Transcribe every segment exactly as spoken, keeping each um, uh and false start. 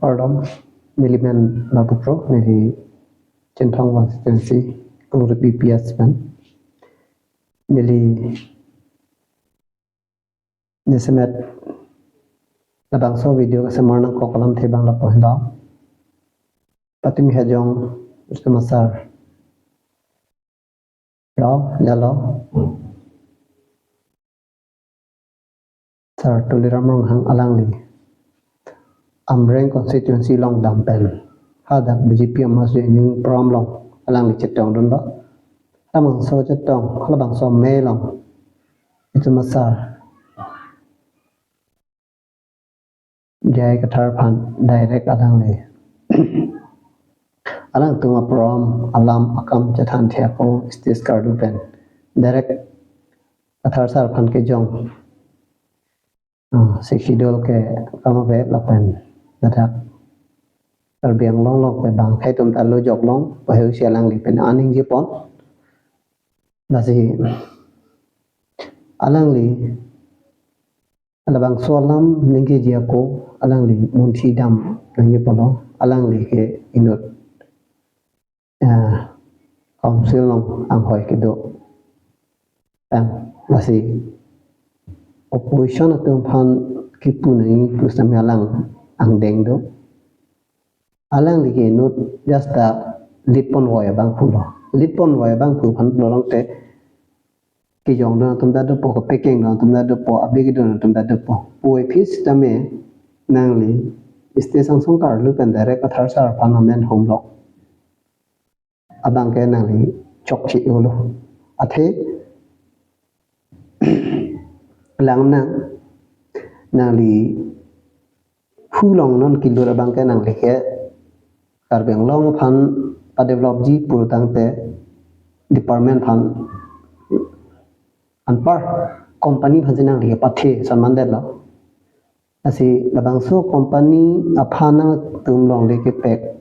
Kardom, neli men Babu Kro, neli Chinthong constituency, Kangrup B P S pen. Neli jasemet labangso video kasemar nangkok alamthe abang lapu henlo. Patimi hajong, Rostomar sir. Lo, jalo. Sir Tuliram Ronghang alangli Amreng constituency along dam pen hadak B J P amas joining program along alangli chetongdunlo. Halabangso chetong, halabangso amei along itum asar J I Kathar aphan direct alangli, alangtum aprogram alam akam chethan thek ako stage kardu pen direct Kathar sir aphan kejong, ah, Sixth Schedule ke akam ave lapen ladak Karbi Anglong along ke bang akhei atum ta lo jok long, pahe usi alangli pen aningje pon. Lasi alangli labangso alam ningjeji ako, alangli munthi dam nangji pulo, alangli ke inut, eh, council along anghoi kedo. Ang, lasi opposition atum aphan kipu nangji pu sitame alang angdeng do. Alangli ke inut just a lead ponvoi abangphu lo. Lead ponvoi abangphu aphan pulo along te kejongdun atum ta dopo, kepekengdun atum ta dopo, abi kedun atum ta dopo. Puvoiphit sitame nangli stage angsong karlu pen direct Kathar sir aphan amen humlo. Abang ke nangli chokche-olo. Athe lang nang, nangli hu along non kelut abang ke nangli ke Karbi Anglong aphan padevelopji pulotangte department aphan anpar company aphansi nangli ke pathe ason mandetlo. Lasi labangso company aphan nangtum longle kepek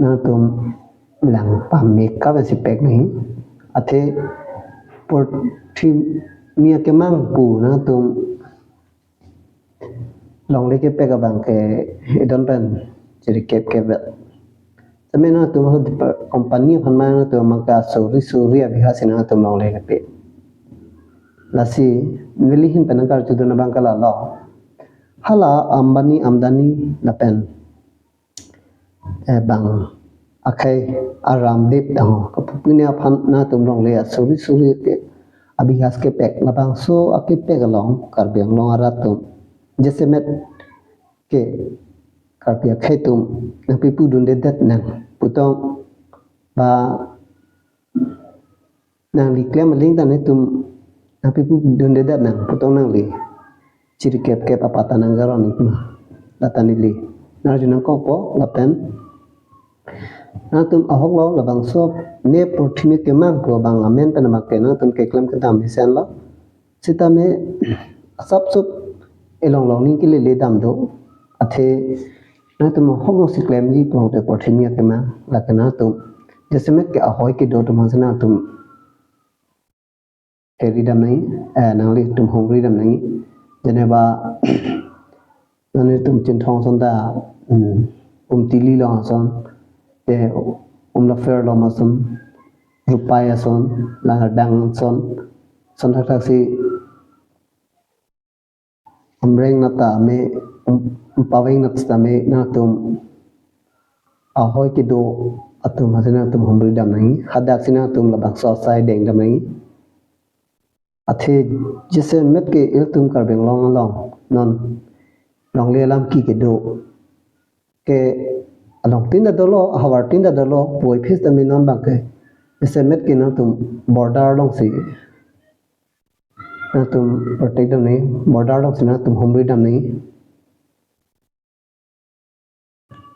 nangtum lang pameka pensi pek nangji. Athe porthi mia kemang pu nangtum longle kepek abang ke edon pen chiri kep kep. Tame nangtum hala depar-, company aphan ma nangtum maka suri suri abihas nangtum longle kepek. Lasi neli ahin pen nangkarjudun abang ke lalo. Hala Ambani Adani lapen, eh, bang akhei aram dip dang kapu pine aphan nangtum longle asuri suri ke abihas kepek, labangso akepek along Karbi Anglong arat atum jasemet ke Karbi akhei atum nangpipu dundedet nang putong ba nangli klem aling ta netum nangpipu dundedet nang putong nangli chiri kep kep apata nangjaron ma, lata neli nangarju nangkokpo lapen nangtum ahok lo labangso ne porthi mia kemang pu abang amen pen abang ke nangtum keklem kedam mesen lo. Sitame asap sup elong long ning kelele dam do. Athe nangtum ahok lo si klemji pulote porthi mia kemang, lake nangtum jasemet ke ahoi kedo atum aphansi nangtum heri dam nangji, eh, nanglitum humri dam nangji. Jeneba nanglitum Chinthong ason ta, hmm, Umtili along ason, te Umlapher along ason, Rupai ason, Langardang ason, ason thakthak si Amreng nata me, um, Paveng nata me nangtum ahoi kedo atum aphansi nangtum humri dam nangji, hadak si nangtum labangso asai deng dam nangji. Athe jasemet ke ilitum Karbi Anglong along non longle alam ke kedo ke along tin ta dolo, ahavar tin ta dolo, puvoiphit sitame non abang ke jasemet ke nangtum border along si nangtum protect dam nangji, border along si nangtum humri dam nangji.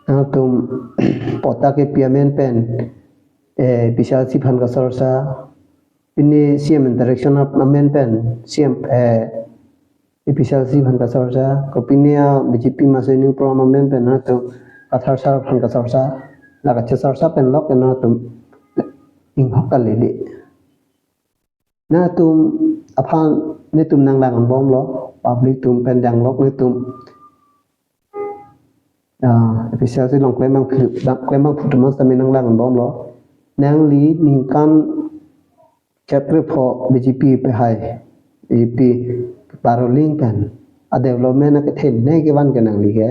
Nangtum patta kepi amen pen, eh, A P C L C aphan kasorsa, pine C M interaction amen pen C M, eh, A P C L C aphan kasorsa, kopine a B J P mass joining program amen pen nangtum Kathar sir aphan kasorsa, la kachesorsa pen lok nangtum inghok kalele. Nangtum aphan netum nanglang angbomlo, public atum pen danglok netum Ah, A P H L C along klembang phu, bang klembang phu atum sitame nanglangbomlo. Nangli ningkan kep krepho B J P pehai, B J P paroling pen a development akethenei kevan ke nangli ke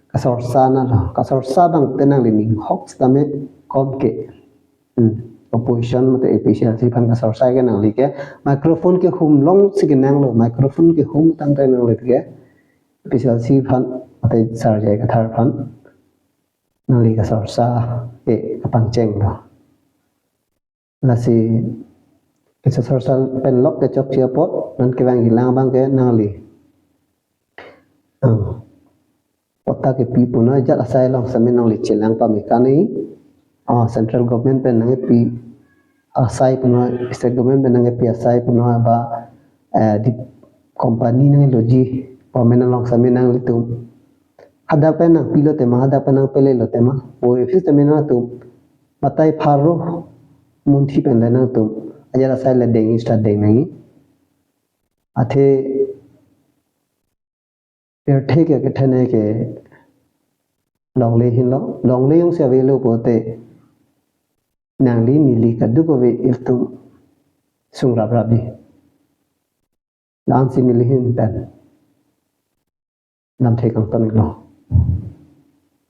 kasorsa nalo. Kasorsa abang te nangli ning hok sitame kom ke. Hmm. Opposition mate A P H L C aphan kasorsa ke nangli ke microphone kehum longsi kenanglo, microphone kehum tangte nangli ke A P H L C aphan mate Sar J I Kathar aphan nangli kasorsa ke kapangchenglo. Lasi kasorsa pen lok kechokche apot non kevangjilang abang ke nangli, ah, patta kepi punoi ajat asai along sitame nangli chelang pame kani. Ah, central government pen nangkepi asai punoi, state government pen nangkepi asai punoi ba, eh, di company nangkeloji pame along sitame nanglitum hadak pen nangpilo tema, hadak pen nangpelelo tema. Oi, office sitame nangtum batai pharo munthi pen le nangtum ajat asai le dengji, start deng nangji. Athe pirthe ke kethenei ke longle henlo, longle jongsi avelo pulote nangli neli kadokave ilitum sungraprapji. La-ansi neli ahin pen lamthe kangton iklo.